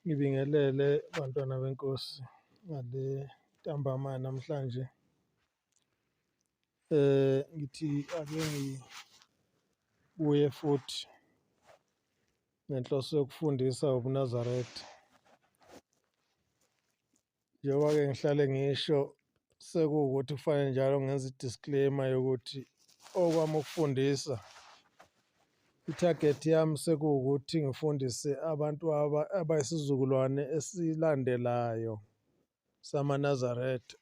Ngibingelele bantwana benkosi ngale ntambama namhlanje. Ngithi ake ngibuye futhi ngenhloso yokufundisa ubuNazaretha. Njengoba-ke ngihlale ngisho sekuwukuthi kufanele njalo ngenze i-disclaimer yokuthi okwami ukufundisa i-target yami sekuwukuthi ngifundise abantu abayisizukulwane esilandelayo samaNazaretha,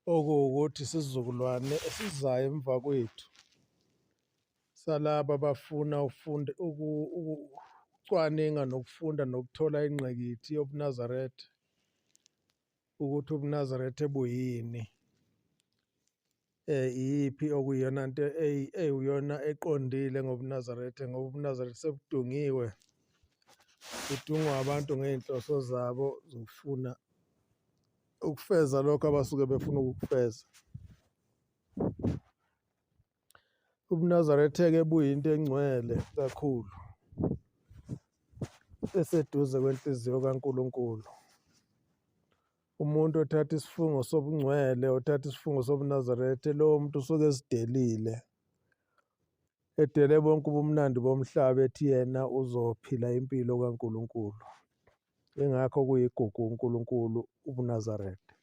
okuwukuthi isizukulwane esizayo emva kwethu salaba abafuna ukufunda ukucwaninga nokufunda nokuthola ingqikithi yobuNazaretha ukuthi ubuNazaretha buyini, iyiphi okuyiyona nto eyiyona eqondile ngobuNazaretha ngoba ubuNazaretha sebudungiwe, budungwa abantu ngey'nhloso zabo zokufuna ukufeza lokho abasuke befuna ukukufeza. UbuNazaretha-ke buyinto engcwele kakhulu eseduze kwenhliziyo kaNkulunkulu. Umuntu othatha isifungo sobungcwele, othatha isifungo sobuNazaretha, lowo muntu usuke ezidelile, edele bonke ubumnandi bomhlaba ethi yena uzophila impilo kaNkulunkulu. Ingakho kuyigugu kuNkulunkulu ubuNazaretha.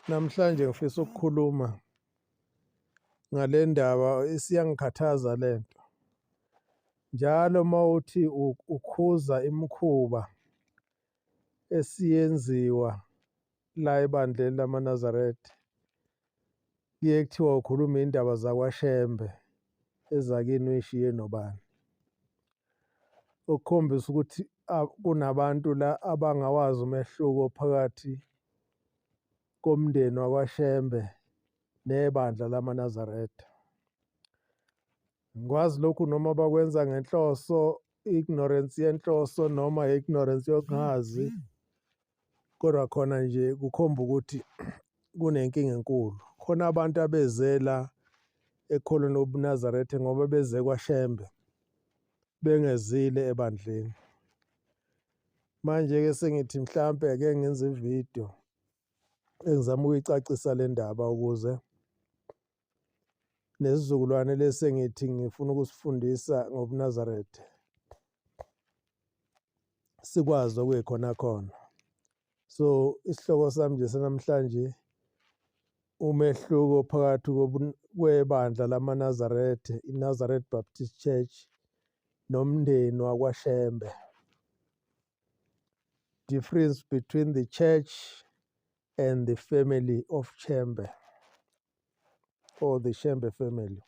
Namhlanje ngifisa ukukhuluma ngale ndaba isiyangikhathaza lento. Njalo mawuthi ukhuza imikhuba esiyenziwa la ebandleni lamaNazaretha, kuye kuthiwa ukhuluma iy'ndaba zakwaShembe ezakini uyishiye nobani. Okukhombisa ukuthi kunabantu la abangawazi umehluko phakathi komndeni wakwaShembe nebandla lamaNazaretha. Ngikwazi lokhu noma bakwenza ngenhloso, ignorance yenhloso noma ignorance yokungazi, kodwa khona nje kukhomba ukuthi kunenkinga enkulu. Khona abantu abeze la ekholweni lobuNazaretha ngoba beze kwaShembe, bengezile ebandleni. Manje-ke sengithi mhlampe ake ngenze ividiyo engizama ukuyicacisa le ndaba ukuze nesizukulwane lesi engithi ngifuna ukusifundisa ngobuNazaretha sikwazi okuyikhona khona. So isihloko sami nje sanamhlanje umehluko phakathi kwebandla lamaNazaretha, iNazareth Baptist Church nomndeni wakwaShembe. Difference between the church and the family of Shembe or the Shembe family.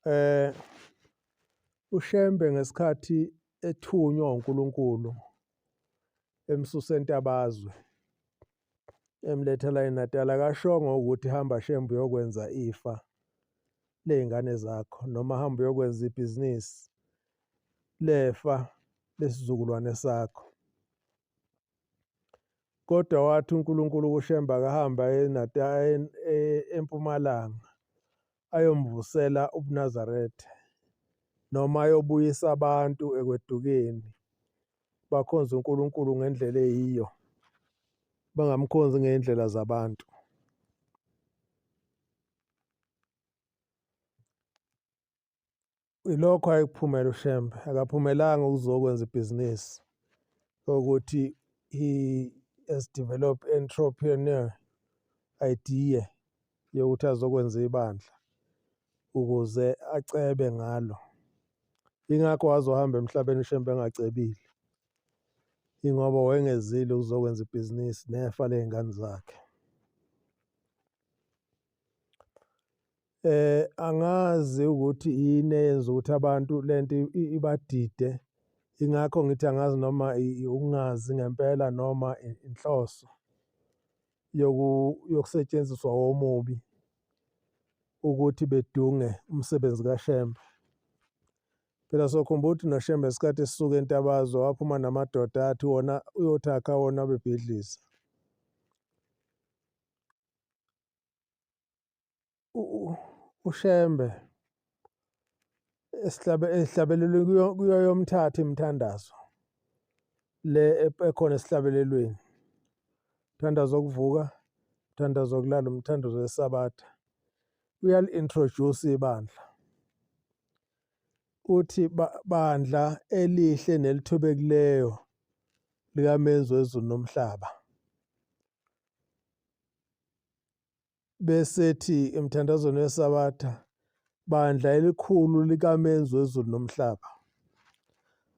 Eh uShembe ngesikhathi ethunywa uNkulunkulu emsusa eNtabazwe emletha la eNatal akashongo ukuthi hamba Shembe uyokwenza ifa ley'ngane zakho noma hamba uyokwenza ibhizinisi lefa lesizukulwane sakho. Kodwa wathi uNkulunkulu kuShembe akahambe aye eMpumalanga ayomvusela ubuNazaretha noma ayobuyisa abantu ekwedukeni bakhonze uNkulunkulu ngendlela eyiyo bangamkhonzi ngey'ndlela zabantu. Ilokho ayekuphumela uShembe, akaphumelanga ukuzokwenza ibhizinisi ukuthi he has developed entrepreneur idea yokuthi azokwenza ibandla ukuze acebe ngalo. Ingakho wazohamba emhlabeni uShembe engacebile, ingoba wayengezile ukuzokwenza ibhizinisi nefa ley'ngane zakhe. Angazi ukuthi yini eyenza ukuthi abantu lento ibadide, ingakho ngithi angazi noma ukungazi ngempela noma inhloso yokusetshenziswa omubi ukuthi bedunge umsebenzi kaShembe. Phela sokhumbula ukuthi noShembe ngesikhathi esisuka eNtabazwe waphuma namadoda athi wona uyothi akha wona abebhidliza. UShembe Esihlabelelweni kuyo yomthathu imithandazo le ekhona esihlabelelweni. Umthandazo wokuvuka, umthandazo wokulala, umthandazo weSabatha. Uyali-introduce ibandla, uthi bandla elihle nelithobekileyo likaMenzi wezulu nomhlaba. Besethi emthandazweni weSabatha, bandla elikhulu likaMenzi wezulu nomhlaba.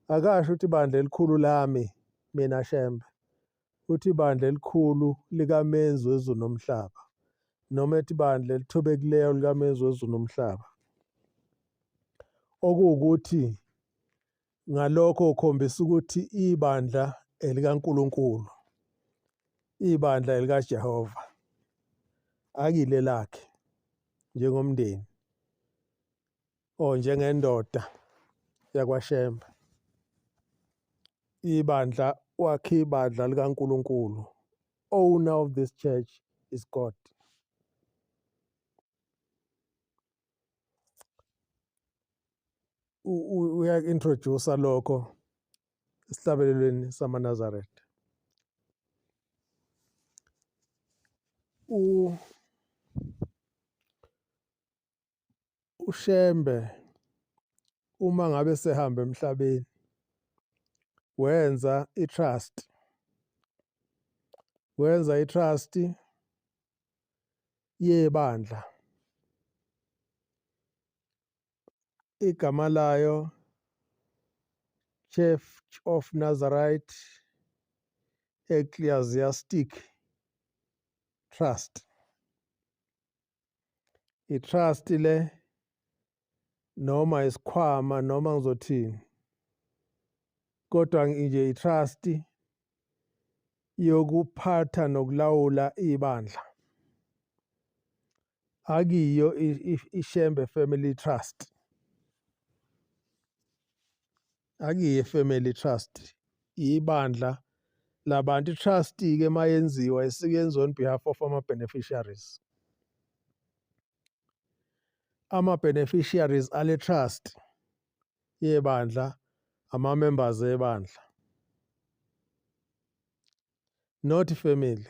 Akasho ukuthi bandla elikhulu lami mina Shembe, uthi bandla elikhulu likaMenzi wezulu nomhlaba, noma ethi bandla elithobekileyo likaMenzi wezulu nomhlaba. Okuwukuthi ngalokho ukhombisa ukuthi ibandla elikaNkulunkulu, ibandla elikaJehova, akile lakhe njengomndeni or njengendoda yakwaShembe. Ibandla wakhe ibandla likaNkulunkulu. Owner of this church is God. Uya-introduce lokho esihlabelelweni samaNazaretha. UShembe uma ngabe sehamba emhlabeni wenza i-trust, wenza i-trust yebandla igama layo Church of Nazarite Ecclesiastic Trust. I-trust le noma isikhwama noma ngizothini, kodwa nje i-trust yokuphatha nokulawula ibandla. Akiyo iShembe Family Trust, akiyo i-family trust, ibandla labantu. I-trust-ke mayenziwa isuke yenziwa on behalf of ama-beneficiaries. Ama-beneficiaries ale trust yebandla ama-members ebandla, not family.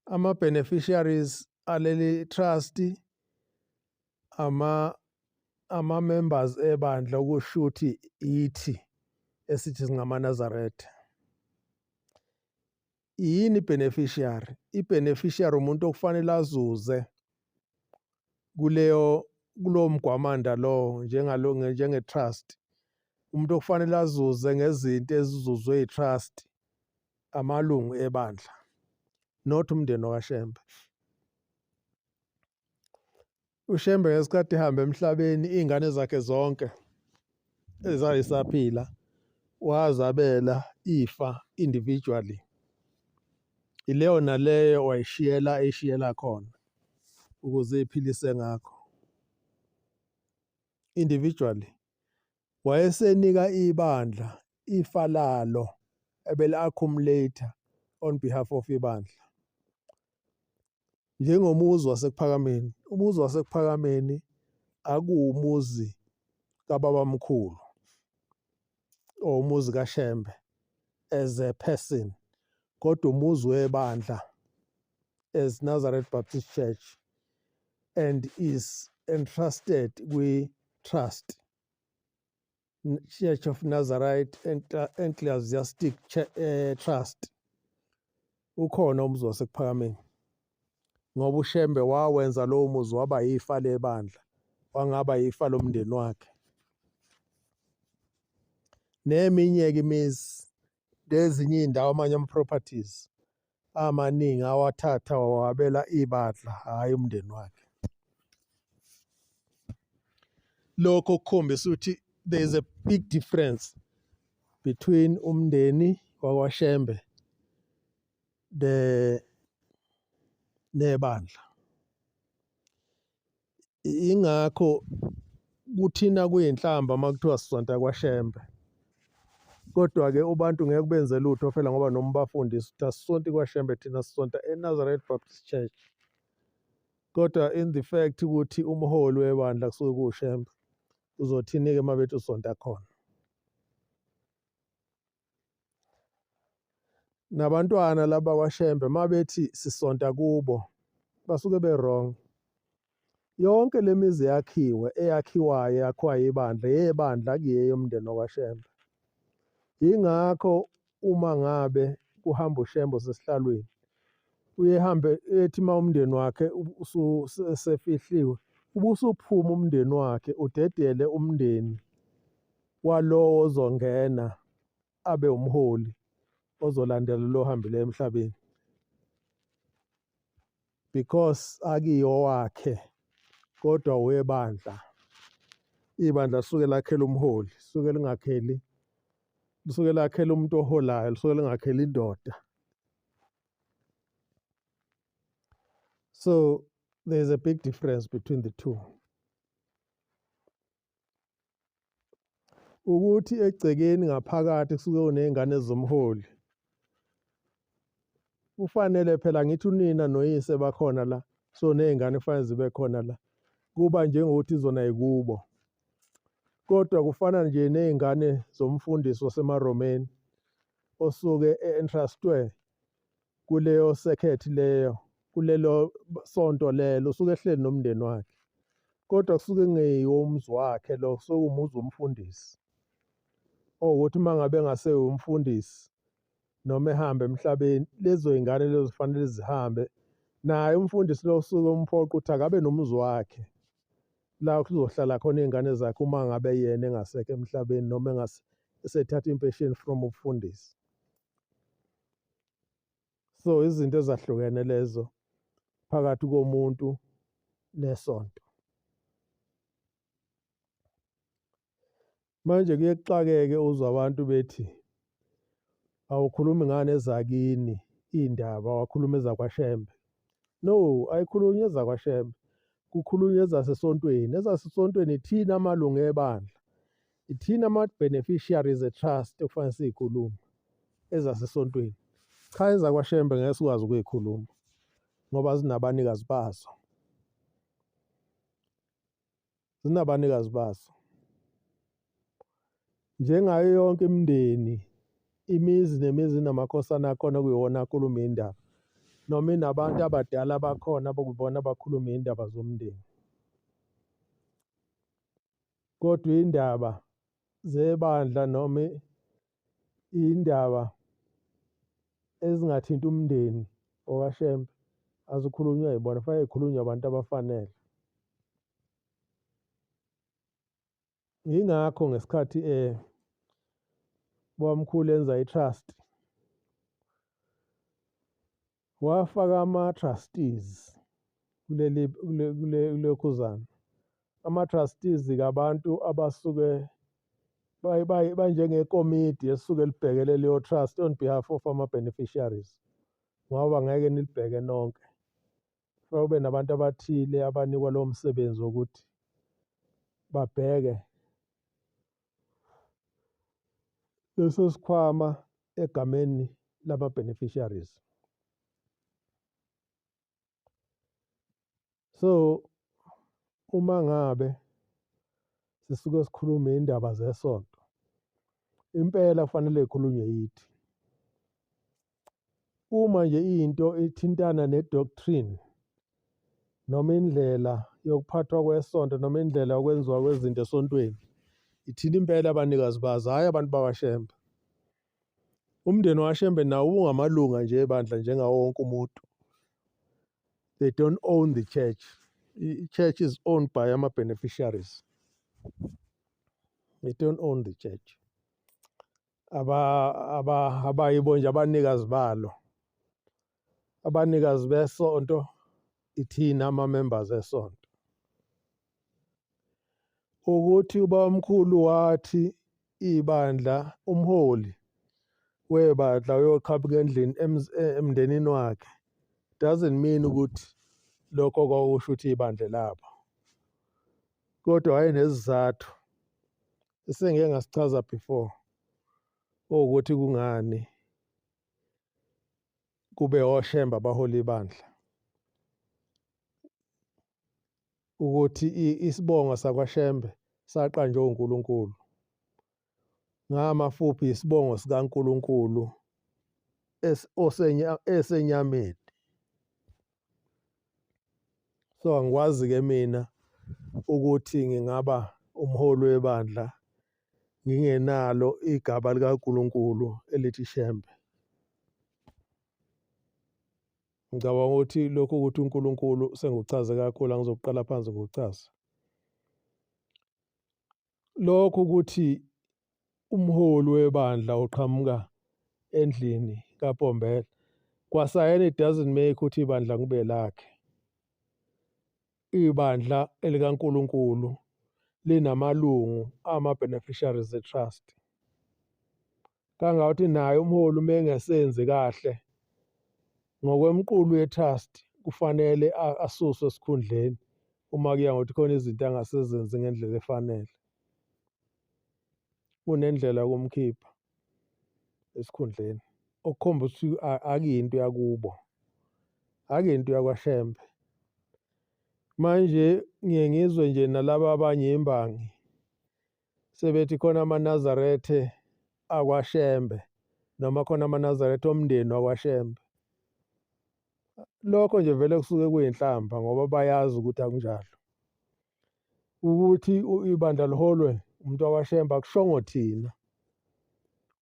Ama-beneficiaries aleli trust ama-members ebandla, okusho ukuthi yithi esithi singamaNazaretha. Yini i-beneficiary? I-beneficiary umuntu okufanele azuze kuleyo kulowo mgwamanda lowo, njengalo njenge-trust. Umuntu okufanele azuze ngezinto ezizuzwe i-trust amalungu ebandla, not umndeni wakwaShembe. UShembe ngesikhathi ehamba emhlabeni iy'ngane zakhe zonke ezayisaphila wazabela ifa individually. Ileyo naleyo wayishiyela eyishiyela khona ukuze iphilise ngakho individually. Wayesenika ibandla ifa lalo ebeli-accumulate on behalf of ibandla. Njengomuzi waseKuphakameni, umuzi waseKuphakameni akuwumuzi kababamkhulu or umuzi kaShembe as a person, kodwa umuzi webandla as Nazareth Baptist Church and is entrusted kwi-trust Church of Nazarite Ecclesiastic Trust. Ukhona umuzi waseKuphakameni ngoba uShembe wawenza lowo muzi waba yifa lebandla, wangaba yifa lomndeni wakhe. Neminye-ke imizi nezinye iy'ndawo, amanye ama-properties amaningi awathatha wawabela ibandla, hhayi umndeni wakhe. Lokho kukhombisa ukuthi there is a big difference between umndeni wakwaShembe the nebandla. Ingakho kuthina kuyinhlamba uma kuthiwa sisonta kwaShembe. Kodwa-ke ubantu ngeke benze lutho phela ngoba noma ubafundisa ukuthi asisonti kwaShembe thina sisonta eNazareth Baptist Church. Kodwa in the fact ukuthi umholi webandla kusuke kuwuShembe. Uzothini-ke uma bethi usonta khona? Nabantwana laba kwaShembe uma bethi sisonta kubo basuke be-wrong. Yonke le mizi yakhiwe eyakhiwayo yakhiwa ibandla yebandla akuyeyo umndeni wakwaShembe. Yingakho uma ngabe kuhamba uShembe osesihlalweni uyehambe ethi uma umndeni wakhe usefihliwe ubusuphuma umndeni wakhe udedele umndeni walowo ozongena abe umholi ozolandela lo hambile emhlabeni because akiyo wakhe kodwa webandla. Ibandla lisuke lakhela umholi, lisuke lingakheli, lisuke lakhela umuntu oholayo, lisuke lingakheli indoda. So there's a big difference between the two. Ukuthi egcekeni ngaphakathi kusuke kuney'ngane zomholi. Kufanele phela ngithi unina noyise bakhona la, so ney'ngane kufanele zibe khona la. Kuba njengokuthi zona yikubo. Kodwa kufana nje ney'ngane zomfundisi wasemaRomeni osuke e-entrustwe kuleyo circuit leyo kulelo sonto lelo usuke ehleli nomndeni wakhe kodwa kusuke kungeyiwo umuzi wakhe lo kusuke umuzi womfundisi owukuthi uma ngabe engase umfundisi noma ehambe emhlabeni lezo zingane lezo zifanele zihambe naye umfundisi lo usuke umphoqa ukuthi akabe nomuzi wakhe la kuzohlala khona iy'ngane zakhe uma ngabe yena engasekho emhlabeni noma engase esethatha impesheni from ubufundisi. So izinto ezahlukene lezo phakathi komuntu nesonto. Manje kuye kuxakeke uzwa abantu bethi awukhulumi ngani ezakini iy'ndaba wakhuluma ezakwaShembe. No, ayikhulunywa ezakwaShembe, kukhulunywa ezasesontweni. Ezasesontweni ithina amalungu ebandla, ithina ama-beneficiaries e-trust okufanele siyikhulume ezasesontweni. Cha, ezakwaShembe ngeke sikwazi ukuyikhuluma ngoba zinabanikazi bazo, zinabanikazi bazo. Njengayo yonke imindeni, imizi nemizi inamakhosana akhona okuyiwona akhuluma indaba noma inabantu abadala abakhona abokubona abakhuluma iy'ndaba zomndeni. Kodwa iy'ndaba zebandla noma iy'ndaba ezingathinti umndeni okaShembe azikhulunywa yibona, fanele zikhulunywe abantu abafanele. Yingakho ngesikhathi ubabamkhulu enza i-trust wafaka ama-trustees kuleli kule kule kulokhuzana. Ama-trustees-ke abantu abasuke banjengekomidi elisuke libhekele leyo trust on behalf of ama-beneficiaries ngoba ngeke nilibheke nonke. Kufanele kube nabantu abathile abanikwa lowo msebenzi wokuthi babheke leso sikhwama egameni lama-beneficiaries. So uma ngabe sisuke sikhuluma iy'ndaba zesonto, impela kufanele y'khulunywe yithi. Uma nje into ithintana ne-doctrine noma indlela yokuphathwa kwesonto noma indlela yokwenziwa kwezinto esontweni, ithina impela abanikazi bazo, hhayi abantu bakwaShembe. Umndeni waShembe nawo ungamalunga nje ebandla njengawo wonke umuntu. They don't own the church. I-church is owned by ama-beneficiaries. They don't own the church. Abayibo nje abanikazi balo. Abanikazi besonto ithina ama-members esonto. Ukuthi ubabamkhulu wathi ibandla umholi webandla uyoqhamuka endlini emndenini wakhe doesn't mean ukuthi lokho kwakusho ukuthi ibandla labo, kodwa wayenesizathu esengike ngasichaza before ukuthi kungani kube oShembe abahola ibandla, ukuthi isibongo sakwaShembe Saqanjwa uNkulunkulu. Ngamafuphi isibongo sikaNkulunkulu esenyameni. So angikwazi-ke mina ukuthi ngingaba umholi webandla ngingenalo igaba likaNkulunkulu elithi Shembe. Ngicabanga ukuthi lokhu ukuthi uNkulunkulu sengikuchaze kakhulu angizokuqala phansi ngikuchaze. Lokhu ukuthi umholi webandla oqhamuka endlini kaPombela kwasayena it doesn't make ukuthi ibandla kube lakhe. Ibandla elikaNkulunkulu linamalungu ama-beneficiaries e-trust. Kangangokuthi naye umholi uma engasenzi kahle ngokwemiqulu ye-trust kufanele asuswe esikhundleni uma kuya ngokuthi khona izinto angasezenzi ngendlela efanele. Kunendlela yokumkhipha esikhundleni okukhomba ukuthi akuyinto yakubo, akuyinto yakwaShembe. Manje ngiye ngizwe nje nalaba abanye imbangi sebethi khona amaNazarethe akwaShembe noma khona amaNazarethe omndeni wakwaShembe. Lokho nje vele kusuke kuyinhlamba ngoba bayazi ukuthi akunjalo. Ukuthi ibandla liholwe umuntu wakwaShembe akushongo thina.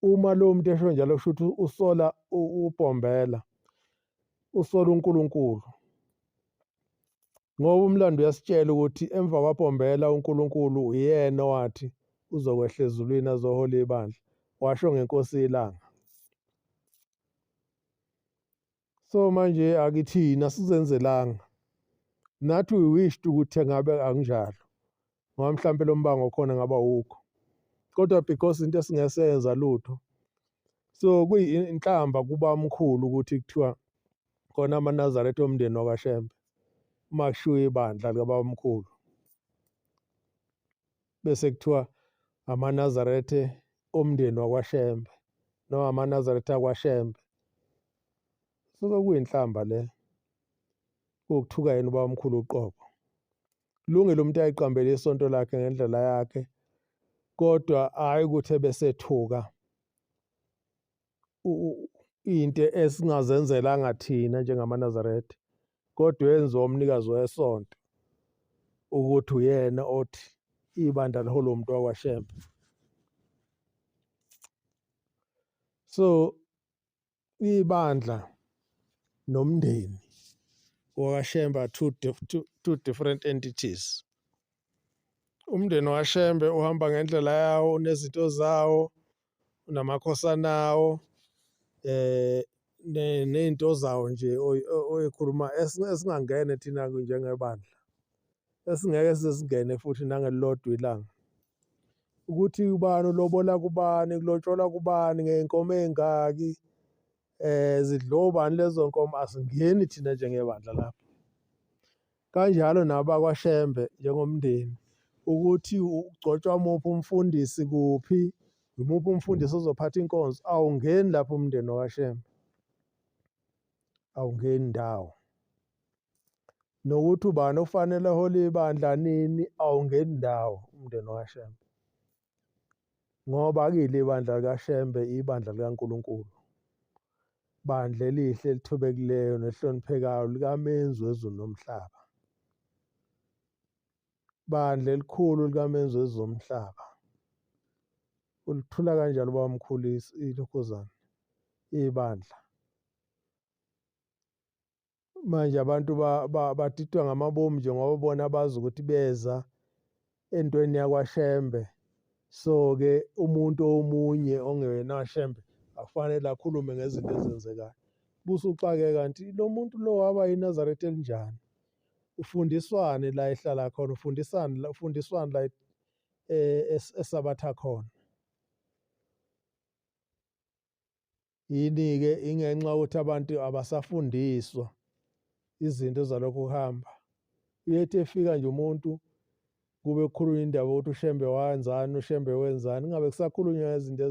Uma lowo muntu esho njalo kusho ukuthi usola uBhombela, usola uNkulunkulu. Ngoba umlando uyasitshela ukuthi emva kwaBhombela uNkulunkulu uyena owathi uzokwehla ezulwini azohola ibandla, washo ngeNkosi iLanga. So manje akithina sizenzelanga. Nathi we wished ukuthi ngabe akunjalo. Ngoba mhlampe lo mbango okhona ngabe awukho. Kodwa because into esingesenza lutho. So kuyinhlamba kubamkhulu ukuthi kuthiwa khona amaNazaretha omndeni wakwaShembe uma kushiwo ibandla likababamkhulu. Bese kuthiwa amaNazaretha omndeni wakwaShembe noma amaNazaretha akwaShembe. Suke kuyinhlamba le. Ukuthuka yena ubabamkhulu uqobo. Kulungile umuntu ayiqambele isonto lakhe ngendlela yakhe kodwa hhayi ukuthi ebesethuka into esingazenzelanga thina njengamaNazaretha kodwa yenziwa umnikazi wesonto ukuthi uyena othi ibandla liholwa umuntu wakwaShembe. So ibandla nomndeni wakaShembe are two different entities. Umndeni waShembe uhamba ngendlela yawo, unezinto zawo, unamakhosana awo, ney'nto zawo nje oyikhuluma esingangene thina njengebandla, esingeke size singene futhi nangelilodwa ilanga. Ukuthi ubani ulobola kubani, kulotsholwa kubani, ngey'nkomo ey'ngaki, zidliwa ubani lezo nkomo, asingeni thina njengebandla lapho. Kanjalo nabakwaShembe njengomndeni ukuthi ugcotshwa muphi umfundisi kuphi, imuphi umfundisi ozophatha inkonzo, awungeni lapho umndeni wakwaShembe, awungeni ndawo. Nokuthi ubani ofanele ahole ibandla nini, awungeni ndawo umndeni wakwaShembe. Ngoba akuyilo ibandla likaShembe, ibandla likaNkulunkulu. Bandla elihle elithobekileyo nelihloniphekayo likaMenzi wezulu nomhlaba. Bandla elikhulu likaMenzi wezulu nomhlaba. Ulithula kanjalo ubabamkhulu ilokhuzana, ibandla. Manje abantu badidwa ngamabomu nje ngoba bona bazi ukuthi beza entweni yakwaShembe. So-ke umuntu omunye ongeyena waShembe akufanele akhulume ngezinto ezenzekayo. Busuxakeka kanti lo muntu lo waba yiNazaretha elinjani? Ufundiswani la ehlala khona? Ufundisani la, ufundiswani la esabatha khona? Yini-ke ingenxa yokuthi abantu abasafundiswa izinto zalokhu kuhamba. Uyethi efika nje umuntu kube kukhulunywa indaba yokuthi uShembe wenzani, uShembe wenzani, kungabe kusakhulunywa ngezinto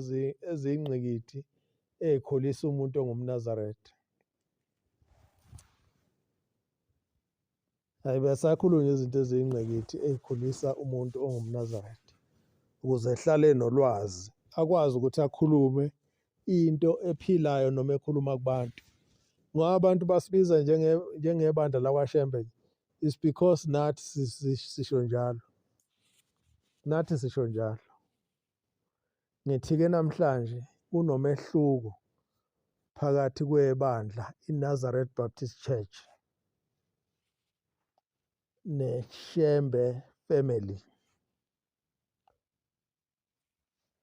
eziyingqikithi ey'khulisa umuntu ongumNazaretha. Ayibe asakhulunywa izinto eziyingqikithi ey'khulisa umuntu ongumNazaretha. ukuze ehlale enolwazi, akwazi ukuthi akhulume into ephilayo noma ekhuluma kubantu. Ngoba abantu basibiza njengebandla lakwaShembe is because nathi sisho njalo, nathi sisho njalo. Ngithi-ke namhlanje kunomehluko phakathi kwebandla iNazareth Baptist Church neShembe Family.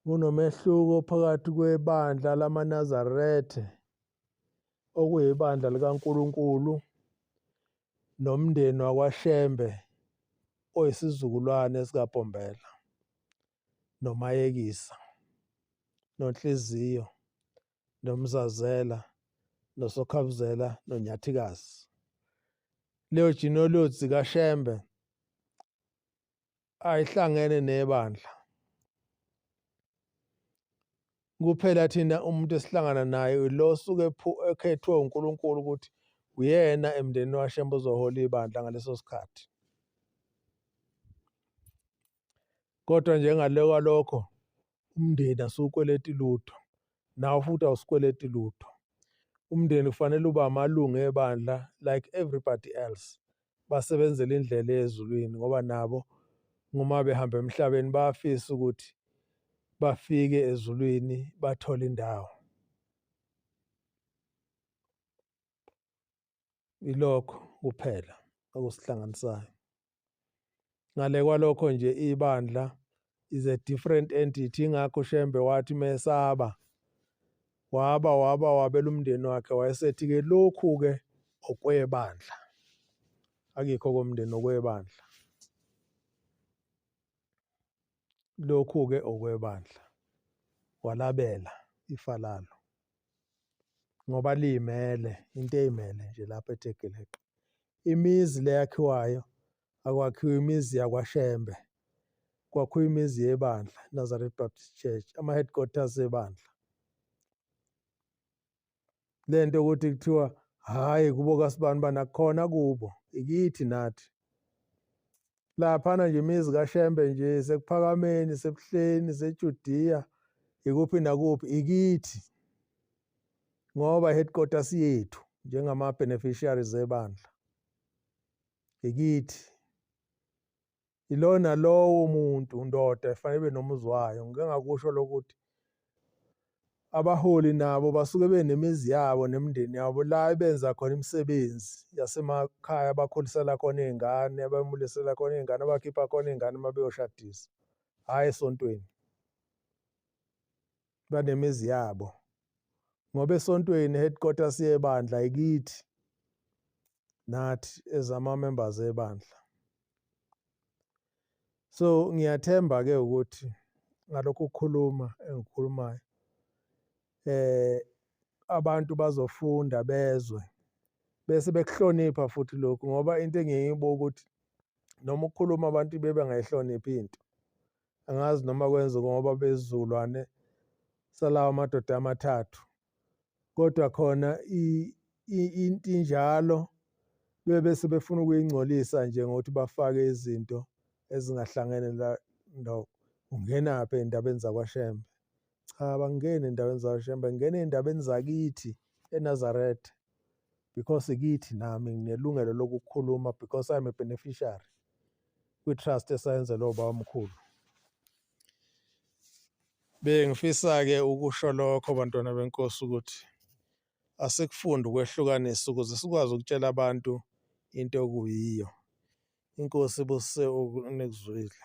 Kunomehluko phakathi kwebandla lamaNazaretha okuyibandla likaNkulunkulu nomndeni wakwaShembe oyisizukulwane sikaBhombela noMayekisa noNhliziyo noMzazela noSokhabuzela noNyathikazi. Leyo genealogy kaShembe ayihlangene nebandla kuphela. Thina umuntu esihlangana naye lo osuke ekhethwe uNkulunkulu ukuthi uyena emndenini waShembe ozohola ibandla ngaleso sikhathi. Kodwa njengale kwalokho, umndeni asiwukweleti lutho, nawo futhi awusikweleti lutho. Umndeni kufanele ube amalungu ebandla like everybody else, basebenzele indlela ezulwini, ngoba nabo uma behamba emhlabeni bayafisa ukuthi bafike ezulwini bathole indawo. Ilokho kuphela okusihlanganisayo. Ngale kwalokho nje ibandla is a different entity. Ingakho uShembe wathi mesaba waba waba wabela umndeni wakhe, wayesethi-ke lokhu-ke okwebandla, akikho komndeni, okwebandla lokhu-ke okwebandla. Walabela ifa lalo ngoba liyimele into eyimele nje lapha eThegeleke. Imizi leyakhiwayo akwakhiwa imizi yakwaShembe, kwakhiwa imizi yebandla Nazareth Baptist Church, ama-headquarters ebandla. Le nto ukuthi kuthiwa hhayi kubo kasibani bani, akukhona kubo, ikithi nathi laphana nje. Imizi kaShembe nje sekuPhakameni, seBuhleni, seJudiya, ikuphi nakuphi, ikithi ngoba headquarters yethu njengama-beneficiaries ebandla ikithi. Ilona lowo muntu ndoda efanele ibe nomuzi wayo. Ngike ngakusho lokuthi abaholi nabo basuke benemizi yabo nemindeni yabo la ebenza khona imisebenzi yasemakhaya, abakhulisela khona iy'ngane, abemulisela khona iy'ngane, abakhipha khona iy'ngane uma beyoshadisa, hhayi esontweni. Banemizi yabo ngoba esontweni headquarters yebandla ikithi nathi ezama-members ebandla. So ngiyathemba-ke ukuthi ngalokhu kukhuluma engikukhulumayo abantu bazofunda bezwe bese bekuhlonipha futhi lokhu, ngoba into engiyibuka ukuthi noma ukukhuluma abantu bebengayihloniphi into. Angazi noma kwenzeka ngoba besizukulwane salawa madoda amathathu, kodwa khona into injalo, bebe sebefuna ukuyingcolisa nje ngokuthi bafake izinto ezingahlangene la ndawo. Ungenaphi ey'ndabeni zakwaShembe? Cha, bangeni ey'ndabeni zakwaShembe, ngena ey'ndabeni zakithi eNazaretha, because ikithi, nami nginelungelo lokukhuluma because I'm a beneficiary kwi-trust esayenzelwa ubabamkhulu. Bengifisa-ke ukusho lokho, bantwana benkosi, ukuthi asikufunde ukwehlukanisa ukuze sikwazi ukutshela abantu into okuyiyo. Inkosi ibusise okunikuzwile.